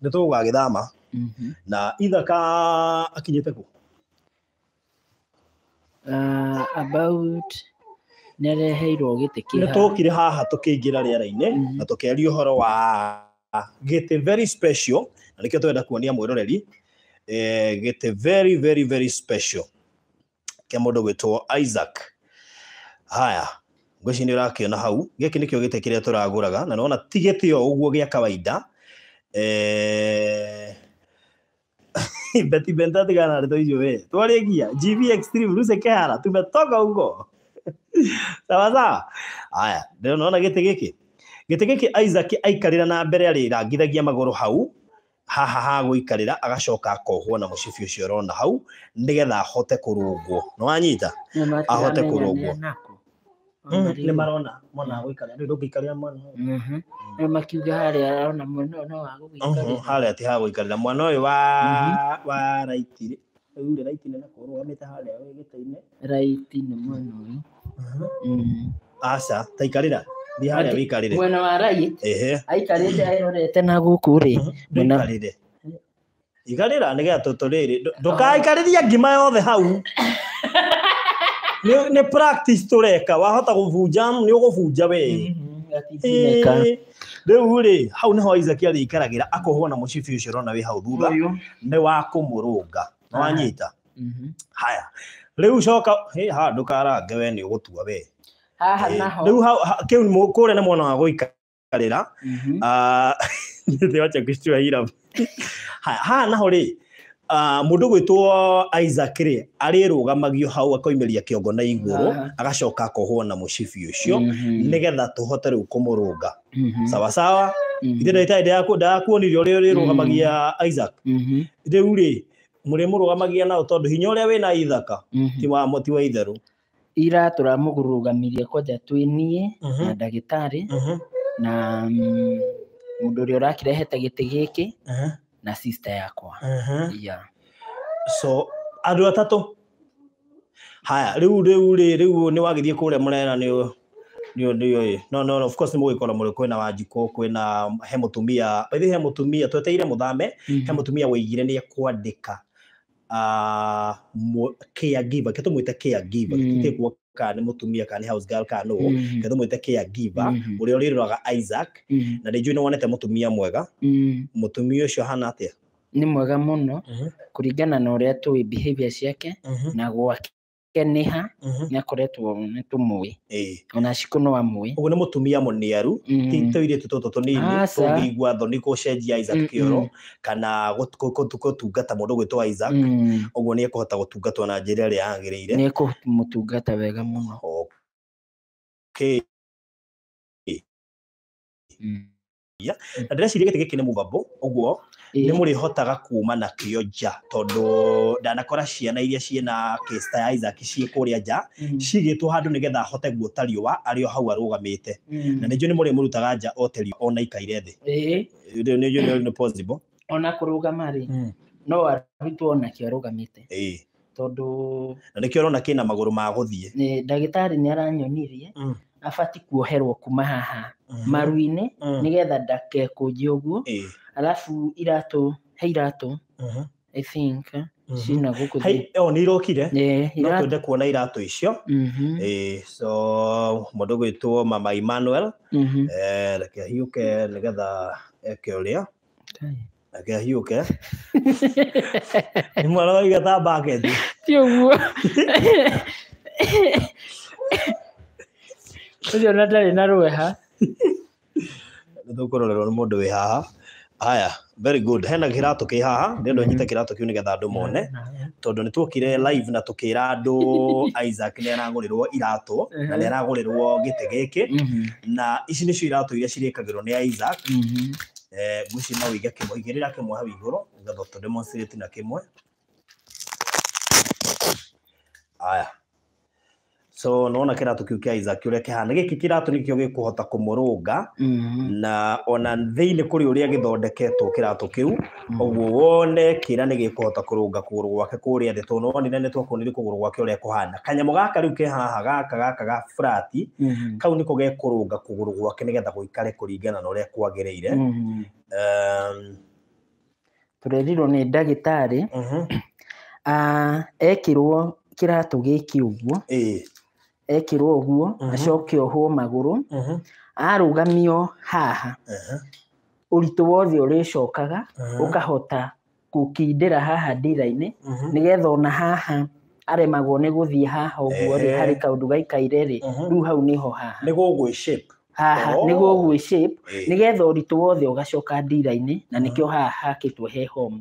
Nĩ tũgũgagĩthama na ithaka akinyĩte kũ? About nĩareheirwo gĩtĩ Nĩ kĩ tũkire haha tũkĩingĩra rĩera-inĩ na tũkĩaria ũhoro wa gĩtĩ very special, na nĩkĩo tũrenda kuonia mwĩroreri gĩtĩ very very very special kĩa mũndũ gwĩtwo Isaac. Haya, ngwĩciria nĩ ũrakĩona hau, gĩkĩ nĩkĩo gĩtĩ kĩrĩa tũragũraga, na nĩwona ti gĩtĩ o ũguo gĩa kawaida. Betty Benta tigana na ndeto icio we. Twarĩkia GV Extreme Ruse Kehara tumetoka huko. Sawa sawa. Haya, ndĩrona gĩtĩ gĩkĩ. Gĩtĩ gĩkĩ Isaac aikarĩra na mbere arĩrangithagia magũrũ hau haha ha gũikarĩra, agacoka akohwo na mũcibi ũcio ũrona hau nĩgetha ahote kũrũngwo. Nĩ wanyita? Ahote kũrũngwo. Nĩ marona mwena wa gũikarĩra, rĩu ndũngĩikarĩra mwena ũyũ. Nĩ makiuga harĩa arona mwena ũyũ no wa gũgĩikarĩra. Harĩa ti ha gũikarĩra mwena ũyũ wa right rĩ. Rĩu rĩ right nĩ nakũ ũrũgamĩte harĩa wĩ gĩtĩ-inĩ. Right nĩ mwena ũyũ. Aca, ta ikarĩra. Thiĩ harĩa wĩikarĩre. Mwena wa right Ehe. aikarĩte airorete na gũkũ rĩ. Mwena Ndũikarĩre. Ikarĩra nĩgetha tũtũrĩrĩ. Ndũkaikarĩria ngima yothe hau. Nĩ practice tũreka, wahota gũbunja, nĩ ũgũbunja we. Gatingĩneka. Rĩu rĩ, hau nĩho Isaac arĩikaragĩra akohwo na mũcibi ũcio ũrona wĩ hau thutha, nĩ wa kũmũrũnga. Nĩwanyita? Haya. Rĩu coka, hĩ, haha ndũkarange we nĩ ũgũtua we. Haha naho. Rĩu hau kĩu kũrĩa nĩ mwena wa gũikarĩra. Nĩ wacha kushtua hira. Haya, haha naho rĩ, mũndũ gwĩtwo Isaac rĩ, arĩrũgamagio hau akoimĩria kĩongo na igũrũ, agacoka akohwo na mũcibi ũcio nĩgetha tũhote rĩu kũmũrũnga. Sawa sawa. Ithe ndagĩtarĩ ndakuonirie ũrĩa ũrĩrũgamagia Isaac. Rĩu rĩ, mũrĩmũrũgamagia nao tondũ hinya ũrĩa wĩna ithaka ti wa ti wa itherũ. Ira tũramũrũgamirie kwanja twĩ niĩ na ndagĩtarĩ na mũndũ ũrĩa ũrakĩrehete gĩtĩ gĩkĩ na sister yakwa. Yeah. So andũ atatũ. Haya, rĩu rĩu rĩ rĩu nĩ wagĩthiĩ kũrĩa mũrera nĩ nĩ nĩ no no of course nĩ mũgĩkorwo mũrĩ kwĩna Wanjikũ, kwĩna he mũtumia, by the way he mũtumia twetereire mũthame, he mũtumia woigire nĩ ekwandĩka caregiver, ke tũmwĩte caregiver, tũtikuo kana nĩ mũtumia kana nĩ house girl kana nũ, ke tũmwĩte caregiver ũrĩa ũrĩroraga Isaac, na nĩ njũĩ nĩ wonete mũtumia mwega. Mũtumia ũcio ahana atĩa? Nĩ mwega mũno kũringana na ũrĩa tũĩ behavior ciake na gwake nĩ ha nĩ akoretwo nĩ tũmũĩ ona Shiko no amũĩ. Ũguo nĩ mũtumia mũniaru, ti tũirĩtu tũtũ tũnini tũngĩigua thoni gũcenjia Isaac kĩoro kana gũtungata mũndũ gwĩtwo Isaac. Ũguo nĩ ekũhota gũtungatwo na njĩra ĩrĩa yagĩrĩire. Nĩ ekũmũtungata wega mũno. Okay. Na ndĩreciria gĩtĩ gĩkĩ nĩ movable, ũguo nĩ mũrĩhotaga kuma nakĩo nja, tondũ ndanakora ciana iria ciĩna case ta ya Isaac ciĩ kũrĩa nja cigĩtwo handũ nĩgetha ahote guota riũa arĩ o hau arũgamĩte. Na nĩ njũĩ nĩ mũrĩmũrutaga nja ote riũa ona aikaire thĩ. Nĩ njũĩ nĩ possible. Ona kũrũgama rĩ, no arutwo onakĩo arũgamĩte. Tondũ na nĩkĩo ũrona kĩna magũrũ ma gũthiĩ. Ndagĩtarĩ nĩ aranyonirie abati kuoherwo kuma haha maru-inĩ nĩgetha ndakekũnje ũguo. Alafu iratũ, he iratũ I think cina gũkũ thĩ. O nĩ irokire. No twende kuona iratũ icio. So mũndũ gwĩtwo Mama Emmanuel, reke ahiũke nĩgetha eke ũrĩa. Reke ahiũke. Nĩ mwana waiga ta bucket. Ti ũguo. Ũcio ona ndarĩ na rweha. Nĩ tũkũrorerwo nĩ mũndũ wĩ haha. Haya, very good. Hena kĩratũ kĩ haha, ndĩrenda ũnyite kĩratũ kĩu nĩgetha andũ mone. Tondũ nĩ tuokire live na tũkĩra andũ Isaac nĩ aragũrĩrwo iratũ na nĩ aragũrĩrwo gĩtĩ gĩkĩ. Na ici nĩcio iratũ iria cirĩkagĩrwo nĩ Isaac. Ngwĩciria no ũige kĩmwe, igĩrĩra kĩmwe hau igũrũ nĩgetha tũ demonstrate na kĩmwe. Haya. So nona kĩratũ kĩu kĩa Isaac ũrĩa kĩhana. Gĩkĩ kĩratũ nĩkĩo gĩkũhota kũmũrũnga na ona thĩinĩ kũrĩ ũrĩa gĩthondeketwo kĩratũ kĩu, ũguo wone kĩra nĩ gĩkũhota kũrũnga kũgũrũ gwake kũrĩa thĩ, tondũ nĩwonire nĩ twakuonirie kũgũrũ gwake ũrĩa kũhana. Kanyamũ gaka rĩu ke haha gaka gaka ga flat, kau nĩko gekũrũnga kũgũrũ gwake nĩgetha gũikare kũringana na ũrĩa kwagĩrĩire. Tũrerirwo nĩ ndagĩtarĩ ekĩrwo kĩratũ gĩkĩ ũguo, ekĩrwo ũguo, acoke ohwo magũrũ, arũgamio haha, ũritũ wothe ũrĩcokaga ũkahota gũkindĩra haha ndira-inĩ, nĩgetha ona haha aremagwo nĩ gũthiĩ haha ũguo rĩ, harĩ kaũndũ gaikaire rĩ, rĩu hau nĩho haha nĩ gũgwĩ shape haha nĩ gũgwĩ shape, nĩgetha ũritũ wothe ũgacoka ndira-inĩ, na nĩkĩo haha hakĩtwo he homo.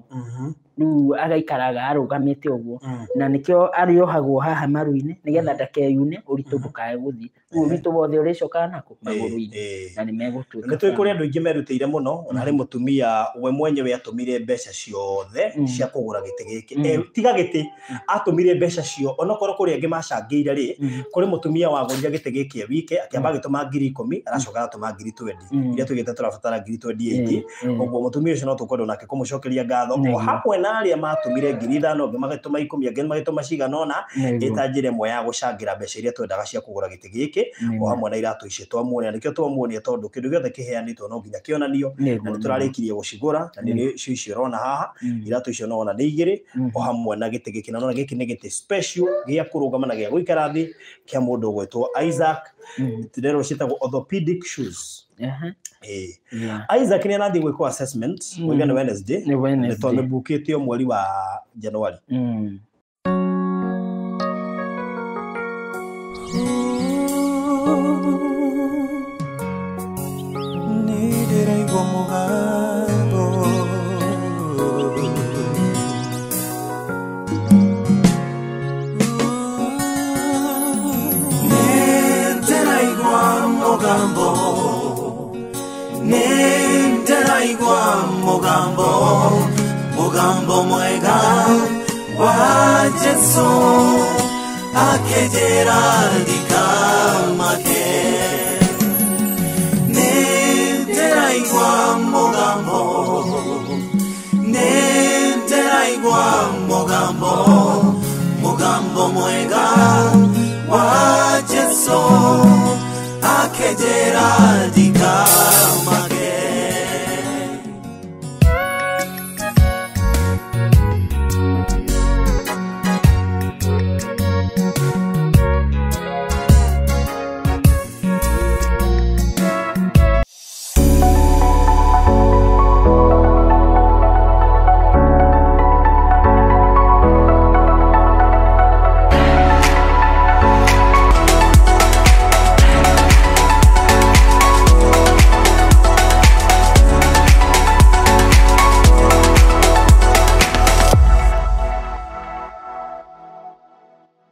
Rĩu agaikaraga arũgamĩte ũguo, na nĩkĩo arĩohagwo haha maru-inĩ, nĩgetha ndakeyune, ũritũ ndũkae gũthiĩ. Rĩu ũritũ wothe ũrĩcokaga nakũ magũrũ-inĩ, na nĩ megũtuĩka. Nĩ tũĩ kũrĩ andũ aingĩ merutĩire mũno, ona harĩ mũtumia we mwenyewe atũmire mbeca ciothe cia kũgũra gĩtĩ gĩkĩ. Tiga gĩtĩ, atũmire mbeca cio, onokorwo kũrĩ angĩ macangĩire rĩ, kũrĩ mũtumia wagũrire gĩtĩ gĩkĩ e wike, akĩamba agĩtũma 10,000, aracoka agatũma 20,000, iria tũgĩte tũrabatara 28,000. Ũguo mũtumia ũcio no tũkwenda onake kũmũcokeria ngatho, o hamwe na arĩa matũmire 5,000, angĩ magĩtũma 10, angĩ magĩtũma cigana ũna, ĩta njĩra ĩmwe ya gũcangĩra mbeca iria twendaga cia kũgũra gĩtĩ gĩkĩ, o hamwe na iratũ icio twamuonia. Nĩkĩo twamuonia, tondũ kĩndũ gĩothe kĩheanĩtwo no nginya kĩonanio, na nĩ tũrarĩkirie gũcigũra, na nĩ icio icio ũrona haha, iratũ icio no wona nĩ igĩrĩ, o hamwe na gĩtĩ gĩkĩ. Na nona gĩkĩ nĩ gĩtĩ special gĩa kũrũgama na gĩa gũikara thĩ kĩa mũndũ ũgwĩtwo Isaac. Rero ciĩtagwo orthopedic shoes. Isaac nĩ arathiĩ gwĩkwo assessment ũiga nĩ Wednesday, nĩ tondũ nĩ mweri wa January. Nĩndĩraigua mũgambo Nĩndĩraigua mũgambo Nĩndĩraigua mũgambo Mũgambo mwega wa Jesũ akĩnjĩra ndikamake Nĩndĩraigua mũgambo Nĩndĩraigua mũgambo Mũgambo mwega wa Jesũ akĩnjĩra ndikamake.